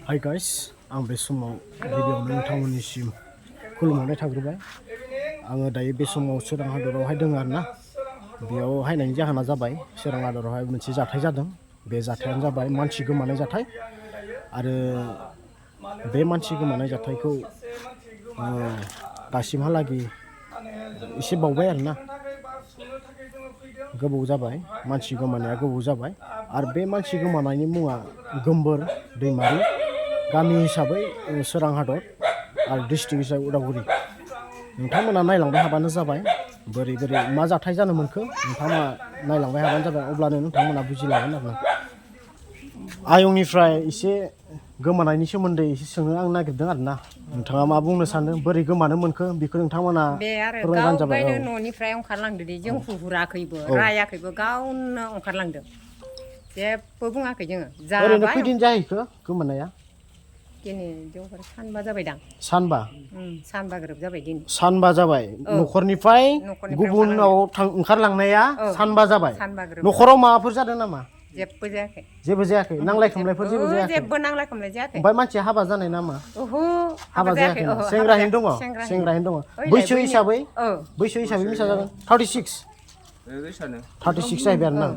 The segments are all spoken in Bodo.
Hi guys, आं बे समाव गिबियावनो नोंथांमोननिसिम खुलुमनाय थाग्रोबाय। आङो दायो बे समाव सोरां हादरावहाय दङ आरोना। बेयाव हायनायनि जाहोना जाबाय सोरां हादरावहाय मोनसे जाथाय जादों। बे जाथायानो जाबाय मानसि गोमानाय जाथाय। आरो बे मानसि गोमानाय जाथायखौ दासिमहालागै एसे बावबाय आरोना। गोबाव जाबाय, मानसि गोमानाया गोबाव जाबाय। आरो बे मानसि गोमानायनि मुङा gwmbwr दैमारि, गामि हिसाबै सोरां हादर आरो डिस्ट्रिक्ट हिसाबै उदालगुरि। नोंथांमोना नायलांबाय हाबानो जाबाय बोरै बोरै मा जाथाय जानो मोनखो। नोंथांमोना नायलांबाय हाबानो जाबाय, अब्लानो नोंथांमोना बुजिलांगोन आरोना। आयंनिफ्राय एसे गोमानायनि सोमोन्दै एसे सोंनो आं नागिरदों आरोना। नोंथाङा मा बुंनो सानदों, बोरै गोमानो मोनखो बेखौ नोंथांमोना फोरमायबानो जाबाय। बे आरो गाव न'निफ्राय ओंखारलांदों दे, जों हुराखैबो रायाखैबो, गावनो ओंखारलांदों। जेबो बुङाखै जोङो। ओरैनो खैदिन जाहैखो गोमानाया? दिनै देवबार सानबा जाबायदां। सानबा? सानबा ग्रोब जाबाय दिनै। सानबा जाबाय। न'खरनिफ्राय गुबुनाव ओंखारलांनाया सानबा जाबाय। न'खराव माबाफोर जादों नामा? जेबो जायाखै। जेबो जायाखै? नांलाय खमलायफोर जेबो जायाखै? जेबो नांलाय खमलाय जायाखै। ओमफ्राय मानसिया हाबा जानाय नामा? ओहो, हाबा जायाखै। सेंग्राहैनो दङ? सेंग्राहैनो दङ। बैसो हिसाबै बेसेबां जागोन? 36? 36 जाहैबाय आरोना।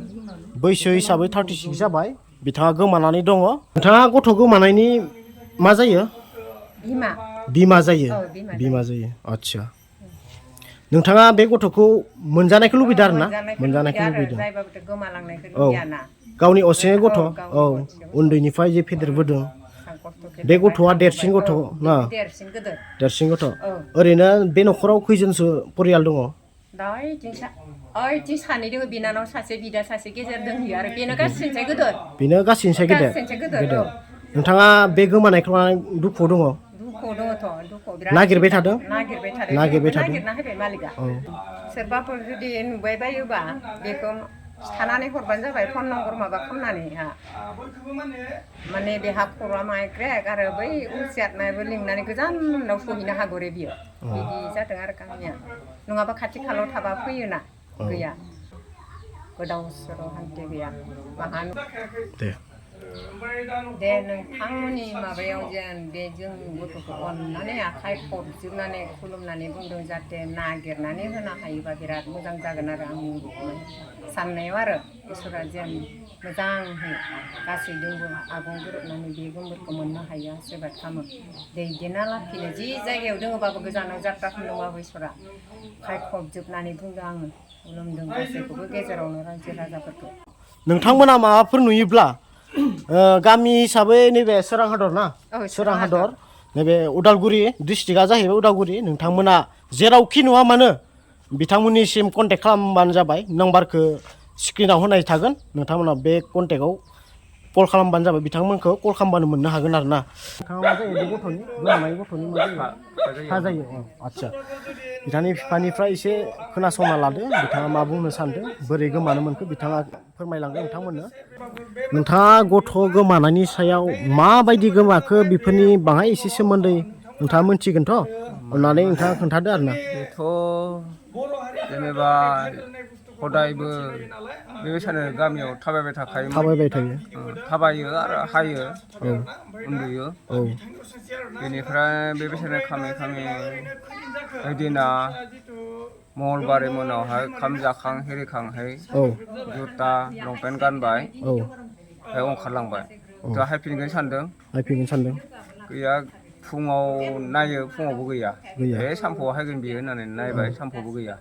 बैसो हिसाबै 36 जाबाय। बिथाङा गोमानानै दङ। नोंथाङा गथ' गोमानायनि मा जायो? बिमा। बिमा जायो? बिमा जायो। आदसा। नोंथाङा बे गथ'खौ मोनजानायखौ लुबैदों आरोना? मोनजानायखौ लुबैदों। गावनि असे गथ', औ, उन्दैनिफ्राय जे फेदेरबोदों, बे गथ'आ देरसिन गथ' ना? देरसिन गथ'। ओरैनो बे न'खराव खैजोनसो परियाल दङ? ओइथिं सानै दङ, बिनानाव सासे, बिदा सासे, गेजेर दंहैयो आरो बेनो गासैनिसाय गिदिर। बेनो गासैनिसाय गेदेर? नोंथाङा बे गोमानायखौ लानानै दुखुआव दङ? दुखुआव दङथ', दुखुआव बिराद नागिरबाय थादों? नागिरबाय थादों। नागिरना होबाय मालिकआ। सोरबाफोर जुदि नुबाय बायोबा बेखौ थानानै हरबानो जाबाय, फन नम्बर माबा खालामनानै। माने बेहा खर'आ माइक्रेक आरो बै उलसियारनाबो लिंनानै गोजानाव सहैनो हागौ रे बियो। बिदि जादों आरो काहानिया। नङाबा खाथि खालायाव थाबा फैयोना, गैया। गोदाव सोराव हान्थि गैया। दे नोंथांमोननि माबायाव जेन बे जों गथ'खौ अननानै आखाइ खबजोबनानै खुलुमनानै बुंदों, जाहाथे नागिरनानै होनो हायोबा बिराद मोजां जागोन आरो आंनि साननायाव आरो। इसोरा जेन मोजांहै गासैजोंबो आबुं गोरोबनानै बे gwmbwrखौ मोननो हायो आशिर्बाद खालामो। दैदेनना लाखिनो जि जायगायाव दङबाबो, गोजानाव जात्रा खालामदोंबाबो इसोरा आखाइ खबजोबनानै बुंदों आङो। खुलुमदों गासैखौबो, गेजेरावनो रायजो राजाफोरखौ। नोंथांमोना माबाफोर नुयोब्ला गामि हिसाबै नैबे सोरां हादर ना? सोरां हादर नैबे उदालगुरि डिस्ट्रिक्टआ जाहैबाय उदालगुरि। नोंथांमोना जेरावखि नुवा मानो बिथांमोननिसिम कन्टेक्ट खालामबानो जाबाय। नाम्बारखौ स्क्रिनाव होनाय थागोन। नोंथांमोना बे कन्टेक्टआव कल खालामबानो जाबाय। बिथांमोनखौ कल खालामबानो मोननो हागोन आरोना। नोंथाङा मा जायो बे गथ'नि गोमानाय गथ'नि मा जायो? बिफा जायो। आदसा। बिथांनि बिफानिफ्राय एसे खोनासंना लादो, बिथाङा मा बुंनो सानदों, बोरै गोमानो मोनखो बिथाङा फोरमायलांदों नोंथांमोननो। नोंथाङा गथ' गोमानायनि सायाव माबायदि गोमाखो बेफोरनि बाङाय एसे सोमोन्दै नोंथाङा मिथिगोनथ'? अननानै नोंथाङा खोन्थादो आरोना। बेथ' जेनेबा हदायबो बेबायसानो गामियाव थाबायबाय थाखायोमोन। थाबायबाय थायो। थाबायो आरो हायो, उन्दुयो। बेनिफ्राय बेबायसानो खामै खामै ओइदिना मंगलबारै मोनावहाय ओंखाम जाखां हिरिखांहै जुथा लंपेन्ट गानबाय, बेयाव ओंखारलांबाय। हायफिनगोन सानदों, गैया। फुङाव नायो, फुङावबो गैया। सामफुआव हायगोन बियो होननानै नायबाय, सामफुआवबो गैया।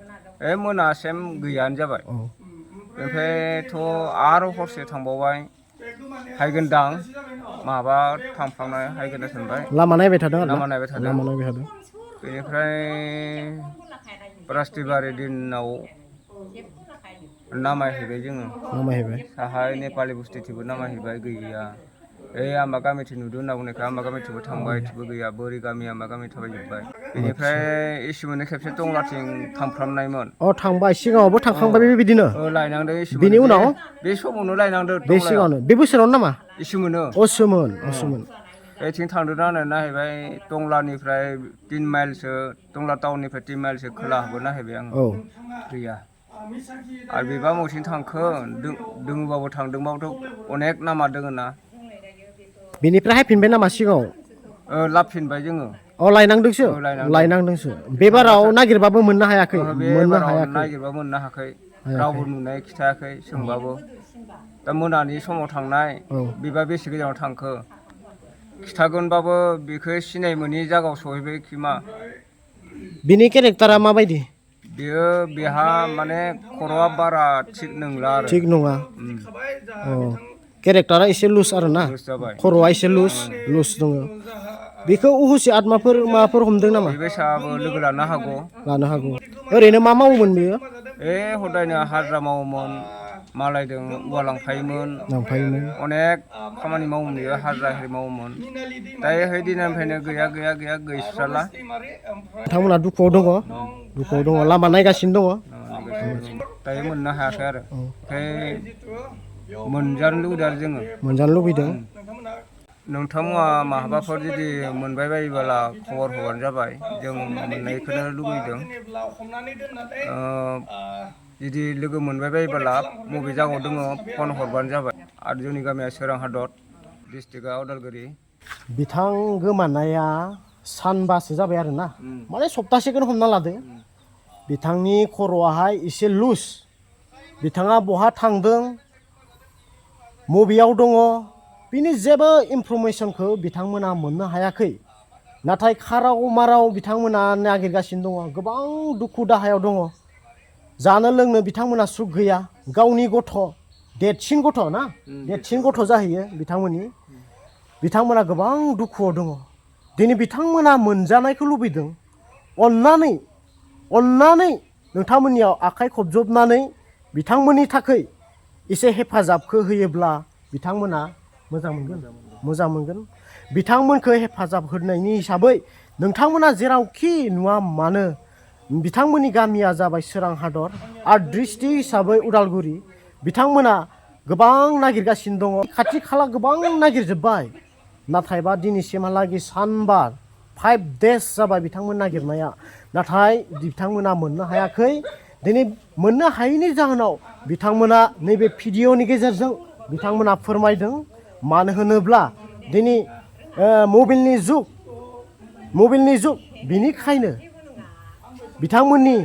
मोनासिम गैयानो जाबाय। ओमफ्रायथ' आरो हरसे थांबावबाय, हायगोनदां, माबा थांफ्लांनाय हायगोन सानबाय, लामा नायबाय थादों आरोना? लामा नायबाय थादों। बेनिफ्राय बृहस्पतिबार दिनाव नामायहैबाय जोङो। साहा नेपालि बस्तिथिंबो नामायहैबाय, गैया। आमा गामिथिं नुदों होनना बुंनायखाय आमा गामिथिंबो थांबाय, थेवबो गैया। बोरि गामि आमा गामि थाबायजोब्बाय। बेनिफ्राय एसिमोननो खेबसे टंलाथिं थांफ्रामनायमोन। थांबाय, सिगाङावबो थांखांबाय बेबायदिनो? लायनांदों बिनि उनाव? बे समावनो लायनांदों बे सिगाङावनो? बे बोसोरावनो नामा? एसिमोनो। असोमोन। बेथिं थांदों नायनानै नायहैबाय, टंलानिफ्राय 3 माइलसो, टंला टाउननिफ्राय 3 माइलसो खोला हाबो नायहैबाय आङो, गैया। आरो बेबा मबेथिं थांखो, दोङोबाबो थांदोंबाबोथ' अनेक लामा दोङो ना। बेनिफ्राय हायफिनबाय नामा सिगाङाव लाबफिनबाय जोङो अ लायनांदोंसो लायनांदोंसो बेबाराव नागिरबाबो मोननो हायाखै मोननो हायाखै नागिरबा मोननो हायाखै रावबो नुनाय खिथायाखै सोंबाबो दा मोनानि समाव थांनाय बेबा बेसे गोजानाव थांखो खिथागोनबाबो बेखौ सिनाय मोनि जायगायाव सहैबाय खोमा बिनि केरेक्टारा माबायदि बियो बेहा माने खर'आ बारा थिग नंला आरो थिग नङा केरेक्टारा एसे लुज आरो ना खर'आ एसे लुज दङ बेखौ उहुसि आत्माफोर माबाफोर हमदों नामा बेबायसाबो लोगो लानो हागौ ओरैनो मा मावोमोन बेयो हदायनो हाजिरा मावोमोन मालायजों औवा लांफायोमोन अनेक खामानि मावोमोन बेयो हाजिरा एरि मावोमोन दायो है दिननिफ्रायनो गैया गैस्राला नोंथांमोना दुखुआव दङ लामा नायगासिनो दङ दायो मोननो हायाखै आरो ओमफ्राय मोनजानो लुबैदों आरो जोङो मोनजानो लुबैदों नोंथांमोना माहाबाफोर जुदि मोनबाय बायोब्ला खबर हरबानो जाबाय जों मोननायखौनो लुबैदों जुदि लोगो मोनबाय बायोब्ला बबे जायगायाव दङ फन हरबानो जाबाय आरो जोंनि गामिया सोरां हादर डिस्ट्रिक्टआ उदालगुरि बिथां गोमानाया सानबासो जाबाय आरो ना माने सप्तासेखौनो हमना लादो बिथांनि खर'आहाय एसे लुज बिथाङा बहा थांदों मबेयाव दङ बिनि जेबो इनफरमेसनखौ बिथांमोना मोननो हायाखै नाथाय खाराव माराव बिथांमोना नागिरगासिनो दङ गोबां दुखु दाहायाव दङ जानो लोंनो बिथांमोना सुख गैया गावनि गथ' देरसिन गथ' ना देरसिन गथ' जाहैयो बिथांमोना गोबां दुखुआव दङ दिनै बिथांमोना मोनजानायखौ लुबैदों अननानै नोंथांमोननियाव आखाइ खबजबनानै बिथांमोननि थाखाय एसे हेफाजाबखौ होयोब्ला बिथांमोना मोजां मोनगोन बिथांमोनखौ हेफाजाब होनायनि हिसाबै नोंथांमोना जेरावखि नुवा मानो बिथांमोननि गामिया जाबाय सोरां हादर आरो डिस्ट्रिक्ट हिसाबै उदालगुरि बिथांमोना गोबां नागिरगासिनो दङ खाथि खाला गोबां नागिरजोब्बाय नाथायबा दिनैसिमहालागै सानबा 5 days जाबाय बिथांमोन नागिरनाया नाथाय बिथांमोना मोननो हायाखै दिनै मोननो हायैनि जाहोनाव बिथांमोना नैबे भिडिअनि गेजेरजों बिथांमोना फोरमायदों मानो होनोब्ला दिनै मबाइलनि जुग बिनिखायनो बिथांमोननि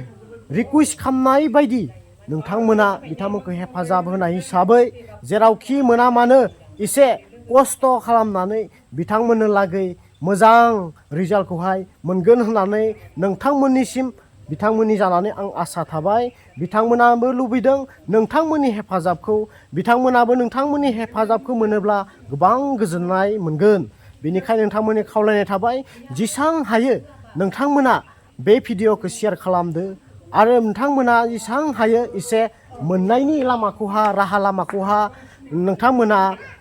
रिकुवेस्ट खालामनाय बायदि नोंथांमोना बिथांमोनखौ हेफाजाब होनाय हिसाबै जेरावखि मोना मानो एसे खस्थ' खालामनानै बिथांमोननो लागै मोजां रिजाल्टखौहाय मोनगोन होननानै नोंथांमोननिसिम बिथांमोननि जानानै आं आसा थाबाय बिथांमोनाबो लुबैदों नोंथांमोननि हेफाजाबखौ बिथांमोनाबो नोंथांमोननि हेफाजाबखौ मोनोब्ला गोबां गोजोननाय मोनगोन बेनिखायनो नोंथांमोननि खावलायनाय थाबाय जेसां हायो नोंथांमोना बे भिडिअखौ शेयार खालामदो आरो नोंथांमोना जेसां हायो एसे मोननायनि राहा लामाखौहा नोंथांमोना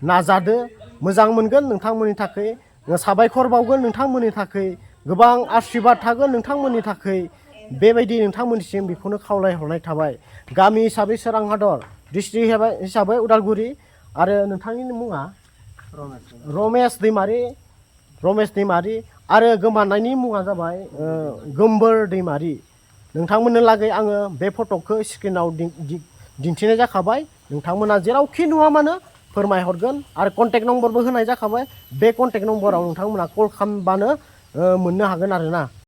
नाजादो मोजां मोनगोन नोंथांमोननि थाखाय साबायखर बावगोन नोंथांमोननि थाखाय गोबां आशीर्बाद थागोन नोंथांमोननि थाखाय बेबायदि नोंथांमोननिसिम बेखौनो खावलायहरनाय थाबाय गामि हिसाबै सोरां हादर डिस्ट्रिक्ट हिसाबै उदालगुरि आरो नोंथांनि मुङा रमेश दैमारि आरो गोमानायनि मुङा जाबाय gwmbwr दैमारि नोंथांमोननो लागै आङो बे फट'खौ स्क्रिनाव दिन्थिनाय जाखाबाय नोंथांमोना जेरावखि नुवा मानो फोरमायहरगोन आरो कन्टेक्ट नम्बरबो होनाय जाखाबाय बे कन्टेक्ट नम्बराव नोंथांमोना कल खालामबानो मोननो हागोन आरो ना